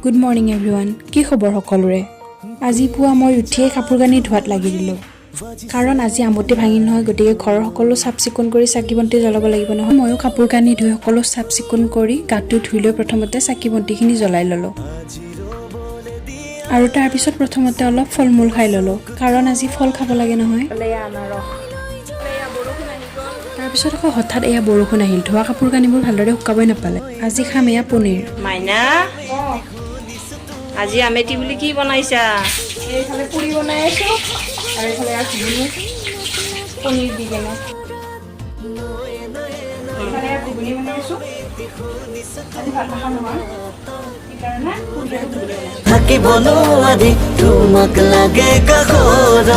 Good morning everyone. কি খবৰ সকলোৰে? আজি পুৱা মই উঠিয়েই কাপোৰ কানি ধোৱাত লাগি দিলোঁ, কাৰণ আজি আমতি ভাঙিল নহয়। গতিকে ঘৰৰ সকলো চাফ চিকুণ কৰি চাকি বন্তি জ্বলাব লাগিব নহয়। ময়ো কাপোৰ কানি ধুই, সকলো চাফ চিকুণ কৰি, গাটো ধুই লৈ প্ৰথমতে চাকি বন্তিখিনি জ্বলাই ল'লোঁ আৰু তাৰপিছত প্ৰথমতে অলপ ফল মূল খাই ল'লোঁ, কাৰণ আজি ফল খাব লাগে নহয়। তাৰপিছত আকৌ হঠাৎ এয়া বৰষুণ আহিল। ধোৱা কাপোৰ কানিবোৰ ভালদৰে শুকাবই নাপালে। আজি খাম এয়া পনীৰ। মাইনা, আজি আমেটি বুলি কি বনাইছা? এইফালে পুৰি বনাই আছোঁ আৰু এইফালে আৰু ঘুগুনি, পনীৰ দি কেনে। এইফালে ঘুগুনি বনাই আছোঁ। আজি ভাত নাখাওঁ নহয়, সেইকাৰণে পুৰি আৰু ঘুগুনি বনাইছোঁ। থাকিব নোৱাৰি, তোমাক লাগে কাষত।